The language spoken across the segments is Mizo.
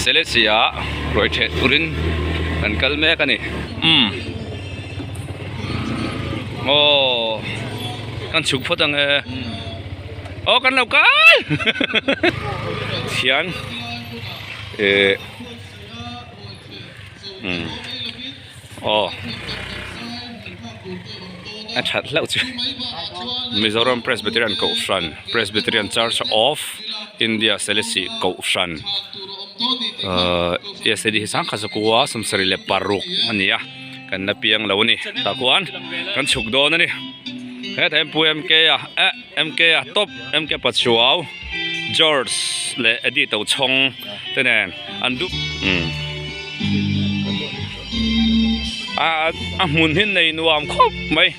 Selesih ah ruai theh turin kan kal mek a ni umm aw kan chhuk phawt ang e aw kan lo kal thian eh umm aw a that hlauh chu Mizoram Presbyterian Kohhran Presbyterian Church of India Selesih Kohhran ahh ESAD hi sangkhat zakua sawmsarih leh paruk a ni a kan la piang lo a ni tah khuan kan chhuk dawn a ni hetah hian pu M K a eh M K a top M K Pachuau George leh Eddie Tochhawng te nen an duh umm a a hmun hi nei nuam khawp mai.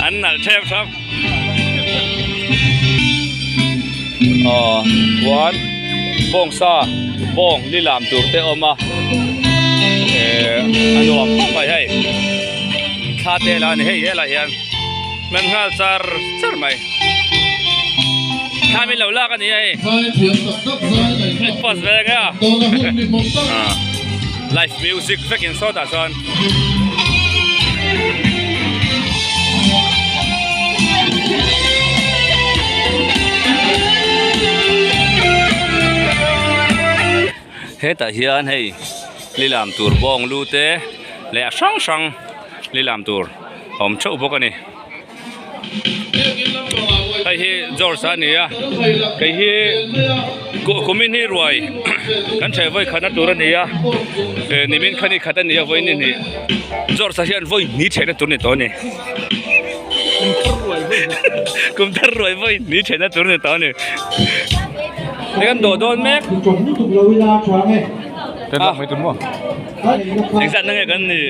An nalh thep thap aw chuan bawngsa bawng li lam tur te a awm a eh a nuam khawp mai hei thla te la a ni hei helai hian hman nghal char char mai thla min lo lak a ni hei breakfast ve nge a. Live music vekin sawtah chuan hetah hian hei lilam tur bawng lu te leh a hrang hrang lilam tur a awm theuh bawk a ni. Hei hi George a ni a kei hi kumin hi ruai kan ṭheh vawi khatna tur a ni a eh nimin kha ni khat a ni a vawi ni hnih George a hian vawi hnih ṭhehna tur a ni tawh a ni kum thar ruai vawi hnih ṭhehna tur a ni tawh a ni hei kan dawh dawn mek engzat na nge kan nih.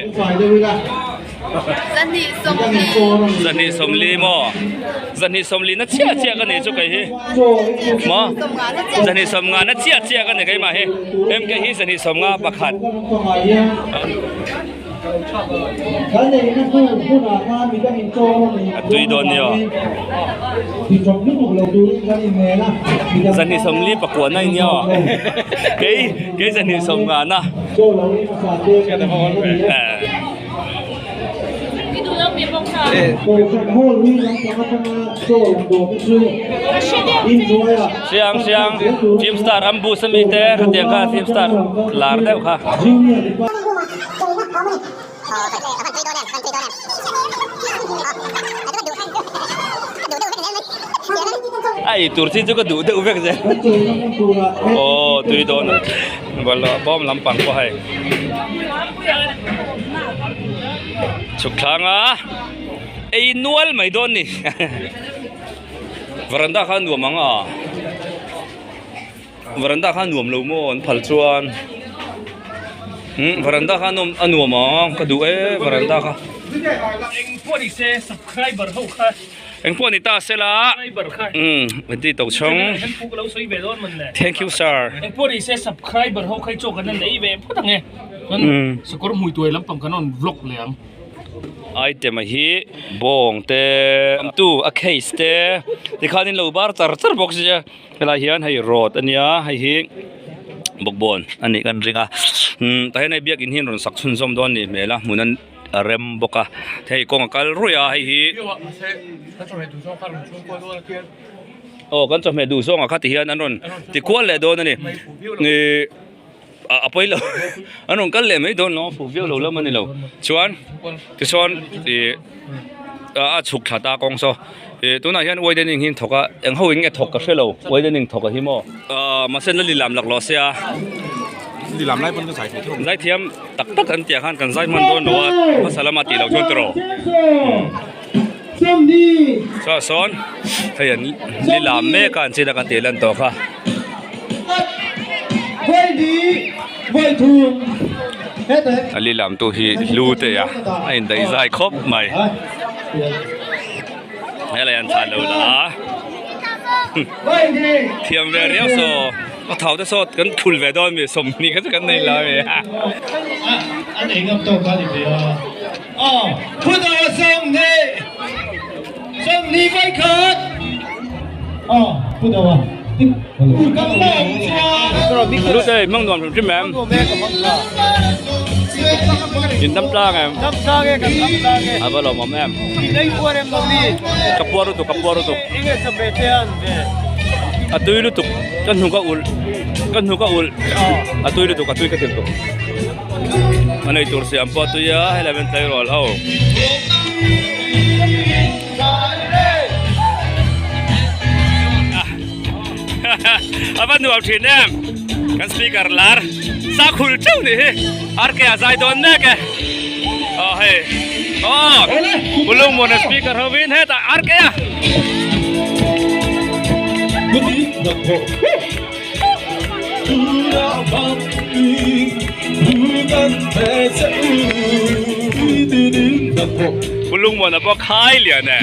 Zahnih sawmli maw? Zahnih sawmli na chiah chiah ka nih chu kei hi maw? Zahnih sawmnga na chiah chiah ka ni keimah hi MK hi zahnih sawmnga pakhat. A tui dawn ni aw. Zahnih sawmli pakua na i nia aw. Kei kei zahnih sawmnga na. Siang siang film star ambush ami te khatiang kha film star lar deuh kha. A ei tur chi chu ka duh deuh vek zel aw tui dawn bawlhhlawh bawm lampang pawh hei. Chhuk thlang a ei nual mai dawn ni varanda kha a nuam ang a varanda kha a nuam lo maw an phal chuan umm varanda kha a nuam ang ka duh e varanda kha. Engpawh ni ta sela umm ti to chhawng thank you sir. Engpawh ni se subscriber ho kha chaw kan la nei ve phawt ang e chuan sakawr hmui tuai lampang kan rawn vlog leh ang. Item a hi bawng te tu a case te tikhan in lo bar char char bawk sia helai hian hei rod ania hei hi bawkbawn anih kan ring a umm tah hian hei biakin hi an rawn sak chhunzawm dawn anih hmel a hmun an. a rem bawk a hei kawng a kal ruih a hei hi aw kan chawhmeh duh zawng ah kha ti hian an rawn ti kual leh dawn a ni ihh a pawi lo an rawn kal leh mai dawn lo a fuh viau lo lam a ni lo chuan tichuan ih a chhuk thla ta kawng saw ih tunah hian widening hi an thawk a eng ho in nge thawk ka hre lo widening thawk a hi maw ahh mahse la lilam laklawh sia lilam lai pawn ka zai thei thei zaithiam. Tak tak an tih ah khan kan zai hman dawn lo a hmasa lama tih loh chuan tiraw chua sawn hei an ni lam mek a an chin a kan tih lan tawh kha. A lilam tu hi hlu te a a indaih zai khawp mai helai an thlan lo la a thiam ve riau saw. A thau te sawt kan thul ve dawn mi sawmhnih kha chu kan nei lo ami. An ei ngam tawk a ni ve a. Aw phun a 22 vai khat. Aw phun a. Lut e, mang nuam hrim hrim em? In dam tlang em? Dam tlang e, kan dam tlang e. A va lawmawm em? In ei puar em lo ni? Ka puar lutuk, ka puar lutuk. Enge chawp ve te an ve? A tui lutuk, ka hnuk a ulh, ka hnuk a ulh. A tui lutuk, a tui ka ti lutuk. A nei tur siam pawh a tui a, helai hian tleirawl ho. A va nuam thin em kan speaker lar sakhul teuh nih hi RK a zai dawn mek e aw hei aw Pulung mawna speaker ho in hetah RK a. Pu Lungmuana pawh khai lian e.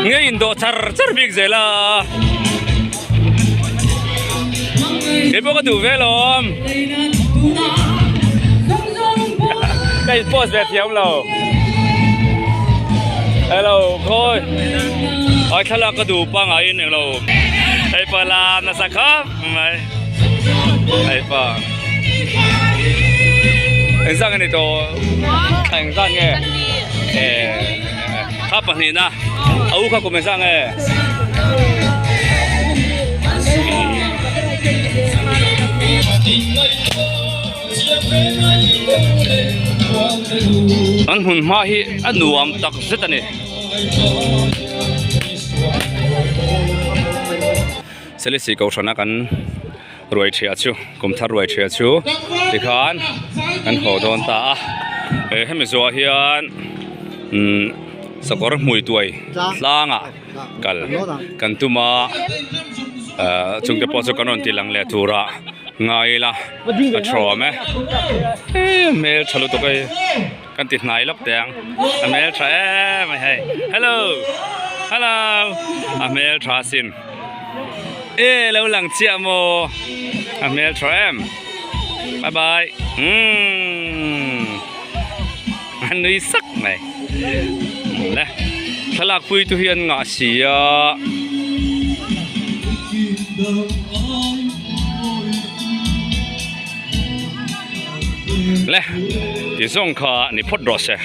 Nge in dawh char char bik zel a kei pawh ka duh ve lawm ka in post ve thiam lo hello khawi ai thlalak ka duh pangaiin englo hei pa la nasa khawp mai hei pa engzah nge ni tawh engzah nge kha pahnihna a u kha kum engzah nge an hmun hma hi a nuam tak zet a ni. Selesih kohhrana kan ruai thiah chu kum thar ruai thiah chu tikhan kan haw dawn ta a hemi zawhah hian umm sakawr hmui tuai tlangah kal kan tum a ahh chungte pawh chu kan rawn ti lang leh turah ngai ila a thawm e hmeltha lutuk a hei. Kan ti hnai lawk teh ang a hmel tha em mai hei hello hello a hmel tha sin e lo lang chiah maw a hmel tha em bye bye umm a nui sak mai le thlalak pui tu hi an ngah si a. Le ti zawng kha ni phawt rawh se.